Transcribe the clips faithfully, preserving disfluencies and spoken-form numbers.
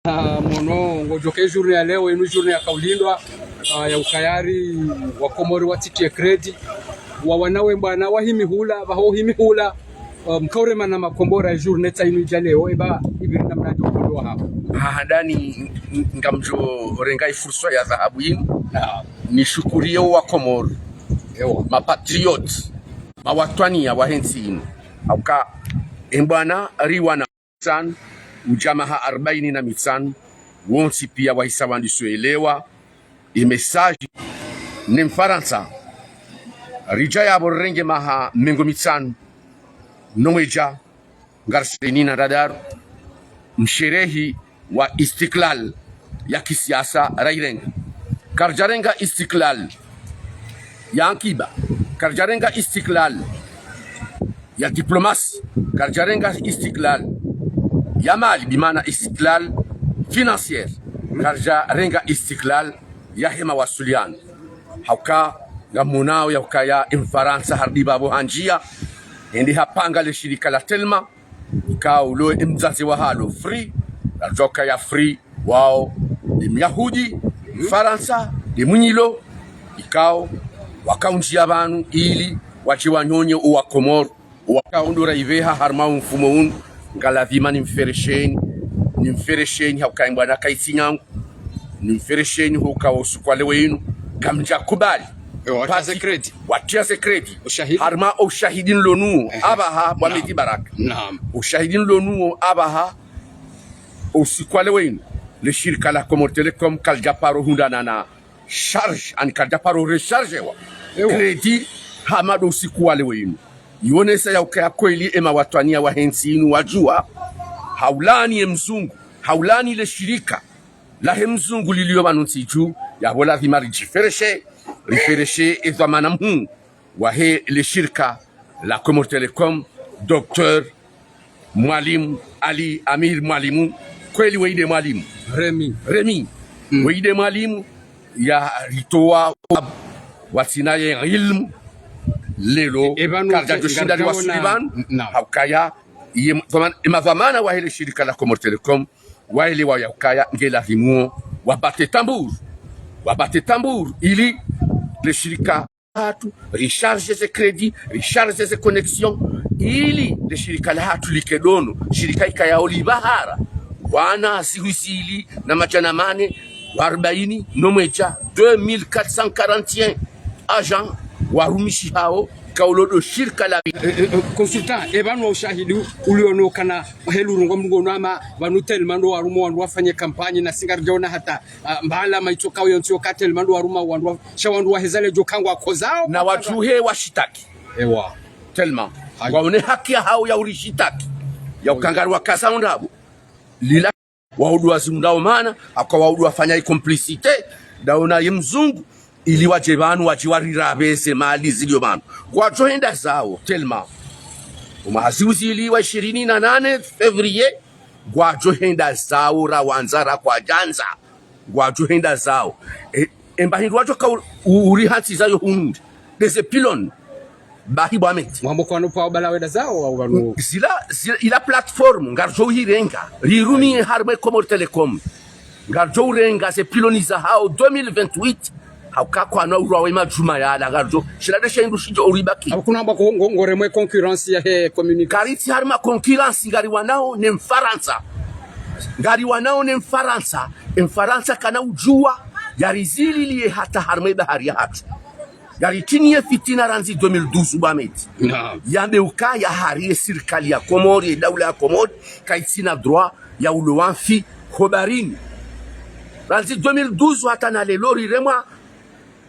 Ah, mwono, ngodjoka ye journée ya leo, inu journée yakaulindwa, ah, ya ukaya ri wa Komori watsitie crédit. Wa wana we mbwana wahimi hula, pvaho himi hula, ah, mkaurema na makombora ye journée tsa inu idja leo, eba ipviri namnadje ukondo wa hapvo. Ha, handani, ng-, ng-, ngamdjo renga ye fursa ya dhahabu inu. Naam. Nishukuriye wa Komori. Ewa. Mapatriote. Mawatwaniya wahe ntsi inu. Hauka, e mbwana ri wana mitsanu, udja maha arbaini na mitsanu, wontsi piya wahisa wandiso elewa, e message, ne Mfarantsa, ridja yapvo rirenge maha mengo mitsanu, no mwedja, ngarishirini na radaru, msherehi wa istiklal ya kisiasa rairenga. Karidjarenga istiklal ya ankiba, karidjarenga istiklal ya diplomasi, karidjarenga istiklal ya mali, bimaana istiklal financier, karidjarenga istiklal yahe mawasiliano. Hauka, ngamonao ya ukaya e Mfarantsa harudi pvapvo handjiya, hende hapanga le shirika la Telma, ikao ulo e mdzadze wahalo Free, radjoka ya Free, wao, nde Myahudi, Mfarantsa, nde Mnyilo, ikao, wakaundjiya pvanu ili wadje wanyonye o wa Komori, wakaundura ipveha harumwa o mfumo unu, ngaladhima nimferesheni, nimferesheni, hauka e mbwana kaitsi nyangu, nimferesheni, hauka o usiku wa leo inu, kamdjakubali. Ewa, watia ze crédit. Watia ze crédit. Ushahidi. Harumwa o ushahidi nilo nuwo, ehe, apvaha, bwa Naam. Medi Baraka. Naam. Ushahidi nilo nuwo, apvaha, o usiku wa leo inu, le shirika la Comores Telecom kalidjaparo hundana na charge, ani kalidjaparo rechargewa. Ewa. Crédit, hama ndo usiku wa leo inu. Yonesa ya ukaya kweli e mawatwaniya wahe ntsi inu wadjuwa, haulani ye mzungu, haulani le shirika lahe mzungu lilio pvanu ntsi dju, yapvo ladhima ridjifereshe, rifereshe e dhwamana mhuu wahe le shirika la Comores Telecom, Docteur Mwalimu Ali Amir Mwalimu, kweli weye nde mwalimu. Remi. Remi. Mm. Weye nde mwalimu, yaritowa watsina ye ilmu, leo, e, e pvanu karidjadjoshinda ngaridjaona riwasuli pvanu, n-, naam. Haukaya, ye m-, dhwamana, e madhwamana wahe le shirika la Comores Telecom, waelewa ya ukaya, ngeladhimu, wabate tambur. Wabate tambur, ili le shirika hatru, richarge ze crédit, richarge ze connexion, ili le shirika lahatru like dono, shirika ikayao libahara, wana zihwi zili na madjana mane wa arbaini no mwedja, deux mille quatre cent quarante et un agents warumishihao, ikao ulo ndo shirika la. Eh, eh, eh, consultant, e pvanu ushahidi uliono kana helu rungo mngono ama pvanu Telma ndo warumwa wandru wafanye kampanyi na si ngaridjaona hata Ah, mbala maitso kawo yontsi yo ka Telma ndo waruma wandru wa, sha wandru waheza ledjo kangwa kozao. Na wadjuhe washitaki. Ewa. Telma. Hayi. Waone haki yahao ya urishitaki. Ya ukaya ngari wakaza undrabo. Lila waudu wazimundao mana, haka waudu wafanya i complicité, ndaona ye mzungu, ili wadje pvanu, wadje warirapve ze mali zilio pvanu. Ngwadjo henda zao, Telma. Omwaha ziuzili wa ishirini na nane février, ngwadjo henda zao ra wandza ra kwadjandza. Ngwadjo henda zao. E, emba hindru wadjo ka u-, u-, uri hantsi zayo hunu. Ndeze pylône. Bahi bwa meti. Mwambo kwanu pvao bala wenda zao, wau pvanu. Zila, zila, ila plateforme, ngaridjo uhirenga. Rirumie harumwa Comores Telecom. Ngaridjo urenga ze pylône zahao deux mille vingt-huit. Hauka kwana urwa we madjuma yala, ngaridjo. Shila ndeshe hindru shidjo uribaki. Abo kuna amba ko-, ngo-, ngoremwe concurrence yahe communication. Karitsi harumwa concurrence ngari wanao ne Mfarantsa. Ngari wanao ne Mfarantsa. E Mfarantsa kana udjuwa, yarizililiye hata harumwa e bahari yahatru. Yaritiniye fitina randzi deux mille douze bwa meti. Naam. Yambe ukaya hari ye sirikali ya Komori, ye daula ya Komori, kaitsina droit ya ulowa mfi ho baharini. Randzi deux mille douze hata na leo riremwa,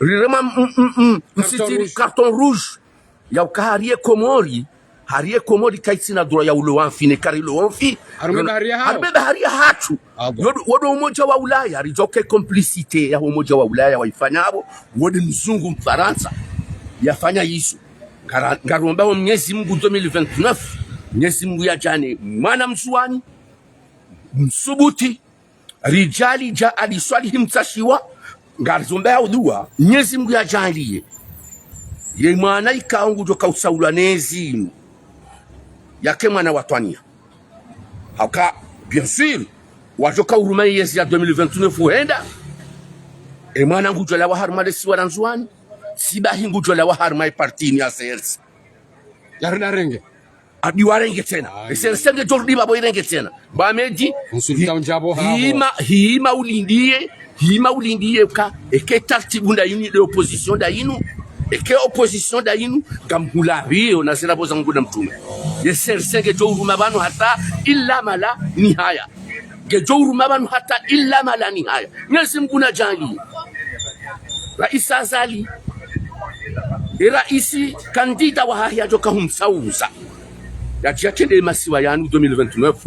riremwa, mm, mm, mm, carton msitiri, rouge. Carton rouge. Ya uka hari ye Komori, hari ye Komori kaitsina droit ya ulowa mfi, ne karilowa mfi. Harumwa e bahari yahawo. Harumwa e bahari yahatru. Abo. Yo ndo, wo ndo Umoja wa Ulaya, ridjoke complicité ya Umoja wa Ulaya waifanya abo, wo nde mzungu Mfarantsa yafanya izo. Ngara-, ngaromba wo Mnyezi Mungu deux mille vingt-neuf, Mnyezi Mungu yadjane mwana Mndzuwani, msubuti, ridjali dja aliswalihi mtsashiwa, ngarizomba ya udua, Mnyezi Mungu yadjaliye. Ye mwana ikao ngudjo ka utsaulwa ne zinu. Yake mwana wa twaniya. Hauka, bien sûr, Wadjoka uruma yezi ya deux mille vingt-neuf uhenda. E mwana ngudjolawa harumwa lesiwa la Ndzuwani. Sibahi ngudjolawa harumwa e parti inu ya C R C. Yarudi arenge. Adi warenge tsena. Ayi. E C R C ngedjo rudi babo irenge tsena. Bamedi. Consultant hi-, ndjabo habo. Hima, hima ulindiye, hima ulindiye ka, eke tartibu nda inu, eke opposition nda inu, eke opposition nda inu, ngamhula biyo na zirabo za Mungu na mtume. Ye C R C ngedjo uruma banu hata ila mala nihaya. Ngedjo uruma banu hata ila mala nihaya. Mwenyezi Mungu na djali. Raisi Azali. E raisi kandida wahahe yadjoka humsauza. Yadja kende masiwa yanu deux mille vingt-neuf.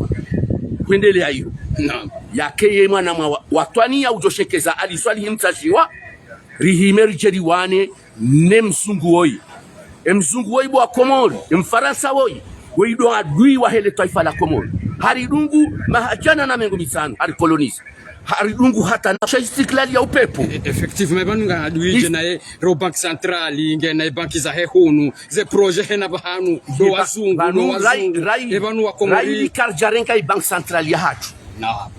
Hwendelea iyo. Naam. Yake ye mwana mwa wa-, watwaniya udjo shekeza Ali Swalihi Mtsashiwa. Rihime ridje riwane ne mzungu woyi. E mzungu woyi bo wa Komori, e Mfarantsa woyi, woyi ndo adui wahe le twaifa la Komori. Haridungu maha djana na mengo mitsanu, harikolonize. Haridungu hata na sha istiklali ya upepvo. E-, effectivement, pvanu ngena adui dje naye, ro Banque Centrale, ngena e banki zahe hunu, ze projet hena pvahanu, ndo wazungu, ndo wazungu. Rai-, e pvanu wa Komori. Raili karidjarenga e Banque Centrale yahatru. Naam.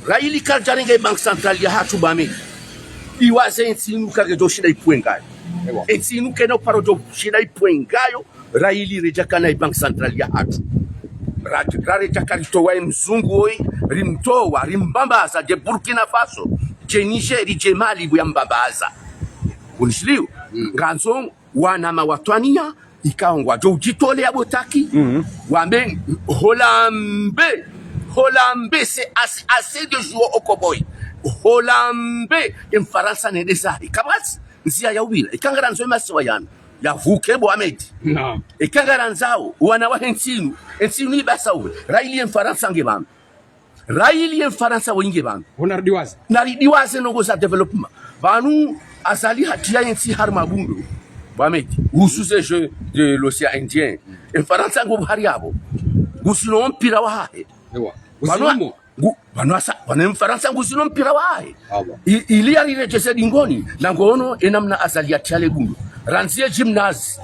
Raili karidjarenga e Banque Centrale yahatru bame. Iwaze entsi inu kayidjo shinda ipvwe ngayo. Ewa. Entsi inu kayina uparo djo shinda ipvwe ngayo, raili redjaka na e Banque Centrale yahatru. Ra-, ra redjaka ritowa e mzungu woyi, rimtowa, rimbambaza, dje Burkina Faso, dje Niger, dje Mali, buya mbambaza. Unishiliyo? Mm. Ngandzo wana mawatwaniya, ikao ngwadjo udjitolea bo taki, mhm, wambe, holambe, holambe, c'est assez, assez de jouer au cow-boy. Holambe, e Mfarantsa nende zahe. Kapvatsi ndziya ya upvira. Eka ngarandzo e masiwa yanu yapvuke bo Ahmed. Naam. Eka ngarandzao, wana wahe ntsi inu, entsi inu ibasa uwe. Raili e Mfarantsa nge pvanu. Raili e Mfarantsa woyi nge pvanu. Ho naridiwaze. Naridiwaze ndrongoo za développement. Pvanu Azali hatriya entsi harumwa bundo. Bo Ahmed, uhusu ze jeux de l'océan Indien. E Mfarantsa ngo hari yapvo. Ngusino mpira wahahe. Ewa. Pvanu, ngu-, pvanu asa, pvanu e Mfarantsa ngusino mpira wahahe. Awa. I-, ili yariredjeze dingoni, na ngono e namna Azali yatriya le bundo. Randziye gymnase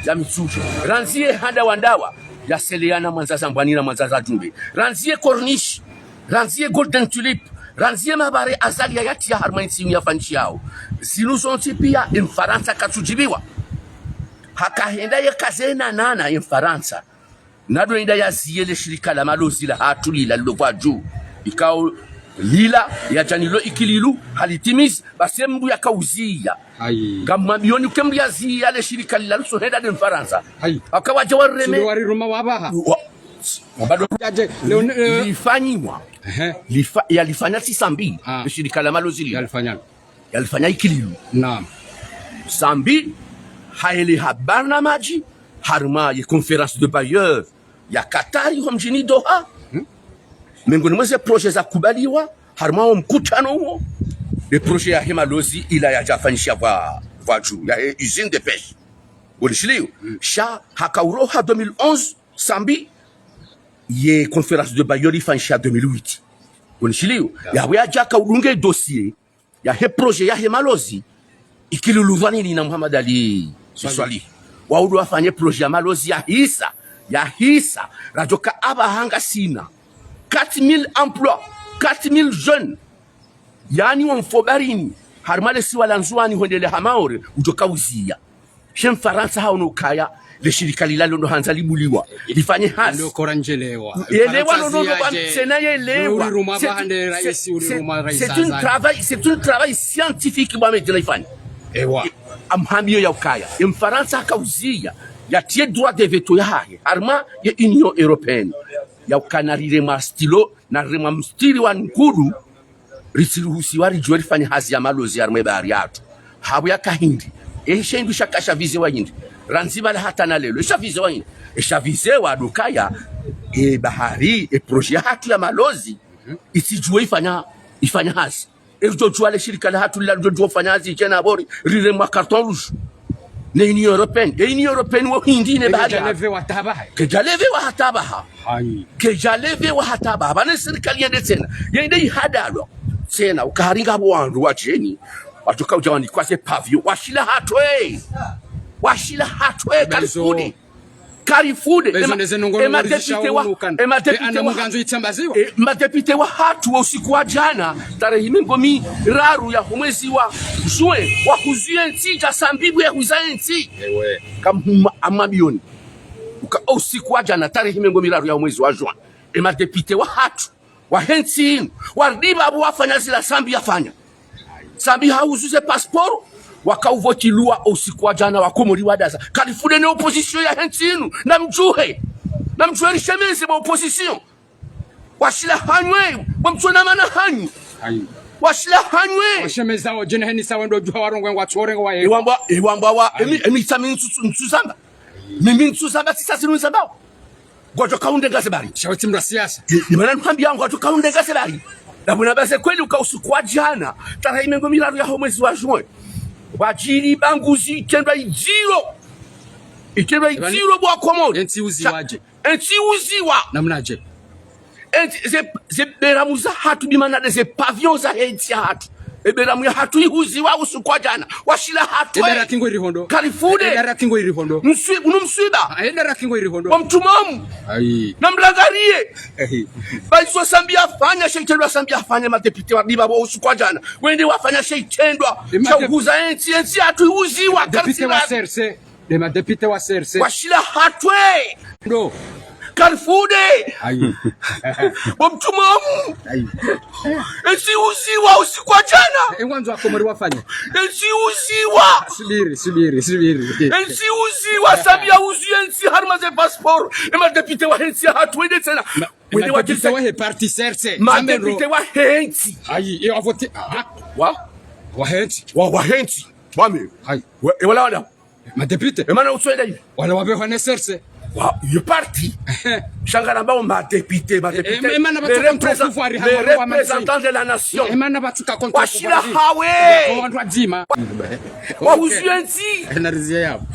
ya Mitsudje. Randziye handa wa ndawa ya Seleya na Mwandza za Mbwani na Mwandza za Djumbe. Randziye corniche. Randziye Golden Tulip, randziye mabare Azali yayatriya harumwa entsi inu yafanyishiyao. Zinu zontsi piya, e Mfarantsa katsudjibiwa. Hakahenda yeka zena nana e Mfarantsa. Nado enda yaziye le shirika la malozi lahatru lila lilo pvwadju. Ikao lila yadja nalo Ikililu, halitimizi, basi mndru yakauziya. Ayi. Ngamwambiyo ni ke mndru yaziya le shirika lila luso henda nde Mfarantsa. Ayi. Haka wadja wareme. Sile wariruma wapvaha. Wa-, Bado leo, eh, lifanyiwa. Ehe. Lifa-, yalifanya tsi Sambi, ah, le shirika la malozi lila. Yalifanya. Yalifanya Ikililu. Naam. Sambi, hayeleha barnamaji, harumwa ye conférence de bailleurs ya Katari ho mdjini Doha. Hmm. Mengoni mwa ze projet zakubaliwa, harumwa wo mkutano uwo, le projet yahe malozi ila yadjafanyisha pvwa, pvwadju, yahe usine de pêche. Unishiliyo? Hmm. Sha, haka uroha deux mille onze, Sambi, ye conférence de bailleurs ifanyisha deux mille huit. Unishiliyo? Ya. Yapvo yadjaka udunge dossier yahe projet yahe malozi, Ikililu pvwanini na Muhammad Ali Swalihi. Swalihi. Waudu wafanye projet ya malozi yahisa, yahisa, radjoka apvaha ngasina quatre mille emplois, quatre mille jeunes. Yaani wo mfo baharini, harumwa le siwa la Ndzuwani hwendelea Maore, udjoka uziya. She Mfarantsa haono ukaya, le shirika lila ndo handza libuliwa, lifanye hazi. Ndo kora ndjelewa. Yelewa, Mfarantsa no, no, no, ziyaje, tsena yelewa. Uriruma bahande raisi, uriruma raisi Azali. C'est, c'est, c'est un travail, c'est un travail scientifique, bo Ahmed, na ifanye. Ewa. E, amhambiyo ya ukaya. E Mfarantsa haka uziya, yatriye droit de veto yahahe, harumwa ye Union Européenne. Ya ukana riremwa stylo, na riremwa mstiri wa nkudu, ritsiruhusiwa ridjuwe rifanye hazi ya malozi harumwa ye bahari yahatru. Hapvo yaka hindri. Eshe hindru shaka shavizewa hindri. Randzi pvala hata na leo. Eshavizewa hindri. Eshavizewa ndo ukaya, e bahari, e projet yahatru ya malozi, itsidjuwe ifanya, ifanya hazi. Eridjodjuwa le shirika lahatru lila lidjodjuwa ufanya hazi djena pvo ri, riremwa carton rouge. Ne Union Européenne. E Union Européenne wo hindri ne bahari yahatru. Kedjalevewa hata pvaha. Kedjalevewa hata pvaha. Ayi. Kedjalevewa hata pvaha. Pvanu sirikali yende tsena. Yende ihadalwa. Tsena, uka hari ngapvo wandru wadjeni. Wadjoka udja wanikwa ze pavio. Washila hatwe. Washila hatwe. Karifudi. Karifude. Ema-, emadepite wa, emadepite wa, emadepite wahatru wa usiku wa djana, tarehi mengo miraru yaho mwezi wa juin, wahuziye ntsi, dja Sambi bu yahuza yentsi. Ewe. Kamhuma amabiyoni. Uka usiku wa djana, tarehi mengo miraru yaho mwezi wa juin, emadepite wahatru wahe ntsi inu, warudi pvapvo wafanya zila Sambi yafanya. Sambi hahuzu ze pasiporo, wakauvoti lwa usiku wa djana, Wakomori wadaza. Karifude ne opposition yahe ntsi inu, namdjuhe. Namdjuhe rishemeze bo opposition. Washila hanyu, bo mtsona mana hanyu. Washila hanyu. Washemeza wo djeni heni sawa ndo djuha warongowa ngwatsorenga wa yeka. Ewambwa, ewambwa wa, emi, emi tsami ntsu-, ntsuzamba. Mimi ntsuzamba, tsisa sinu nzambao. Ngwadjo kaundenga ze bari. Shawiti mdru wa siasa. Ni, ni mana nihwambiya ngwadjo kaundenga ze bari. Na muna baze kweli uka usiku wa djana, tarehi mengo miraru yaho mwezi wa juin, wadjiri banguzi itrendwa idziro. Itrendwa idziro bo Wakomori. Entsi uziwa dje? Entsi uziwa. Namnadje? Entsi, ze, ze beramu zahatru, bi mana nde ze pavillon zahe ntsi yahatru. Eberamu yahatru ihuziwa usiku wa djana. Washila hatru. Edara kingo irihondo. Karifude. Edara kingo irihondo. Mswi-, unu mswiba. Ah, edara kingo irihondo. Wa mtrumomu. Ayi. Namlangariye. Ehi. Ba izo Sambi yafanya, she itrendwa Sambi yafanya, madepite warudi pvapvo usiku wa djana. Wende wafanya she itrendwa. Sha uhuza entsi, entsi yahatru ihuziwa. Madepite wa C R C. Nde madepite wa C R C. Washila hatru. Ndo. Karifude. Ayi. Bo mtrumomu. Ayi. Entsi ihuziwa usiku wa djana. Engwandzo Wakomori wafanya. Entsi ihuziwa. Subiri, subiri, subiri. Entsi ihuziwa, Sambi yahuzu yentsi harumwa ze pasiporo. Emadepite wahe ntsi yahatru wende tsena. Ma-, wende emadepite wahe parti C R C. Madepite wahe ntsi. Ayi, iyo avoti. Ah. Wa? Wahe ntsi. Wa, wahe ntsi. Wame. Ayi. Wa, ewala wala. Madepite. Emana utswenda hivi. Wala wapvehwa ne C R C. Wa, yo parti. Ehe. Sha ngarambao madepite, madepite. E, e, emana batsuka contre pouvoir, les représentants de la nation. Emana batsuka contre pouvoir. Washila hawe. Kwa wandru wadzima. Wahuzu yentsi. Ena riziya yapvo.